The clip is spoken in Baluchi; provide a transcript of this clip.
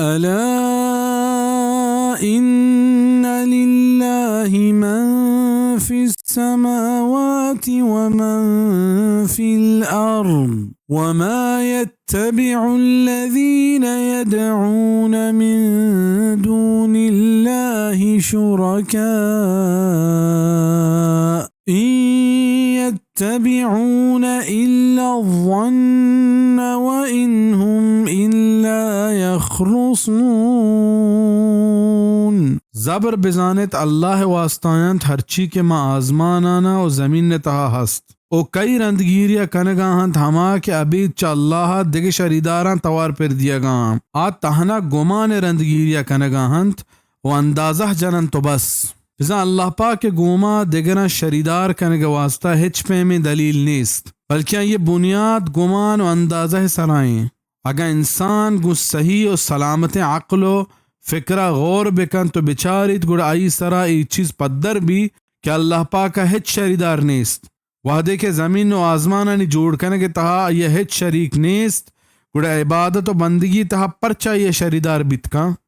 ألا إن لله من في السماوات ومن في الأرض وما يتبع الذين يدعون من دون الله شركاء إن يتبعون إلا الظن وإن هم إلا يخرصون۔ زبر بزانت، اللہ ءِ واستہ اِنت ہرچی کہ ماں آزمانانا و زمین ءِ تہا ہست۔ و کئی رندگیریا کنگا اَنت؟ ہما کہ ابید چہ اللہ ءَ دگہ شریداراں توار پر دیگا اَنت۔ آ تہنا گمان ءِ رندگیریا کنگا اَنت و اندازہ جننت و بس۔ بزاں اللہ پاک ءِ گوما دگراں شریدار کنگ ءِ واستہ ہچ پیمیں دلیل نیست، بلکیں آئی ءِ بنیاد گمان و اندازہ ءِ سرا ایں۔ اگاں انسان گوں صحیح و سلامتیں عقل و فکرا غور بکنت و بچاریت، گڑا آئی سرا اے چیز پدر بی کہ اللہ پاک ءَ ہچ شریدار نیست۔ وہدے کہ زمین و آزمانانی جوڑ کنگ ءِ تہا آئی ءَ ہچ شریک نیست، گڑا عبادت و بندگی ءِ تہا پرچا آئی ءَ شریدار بیت کن؟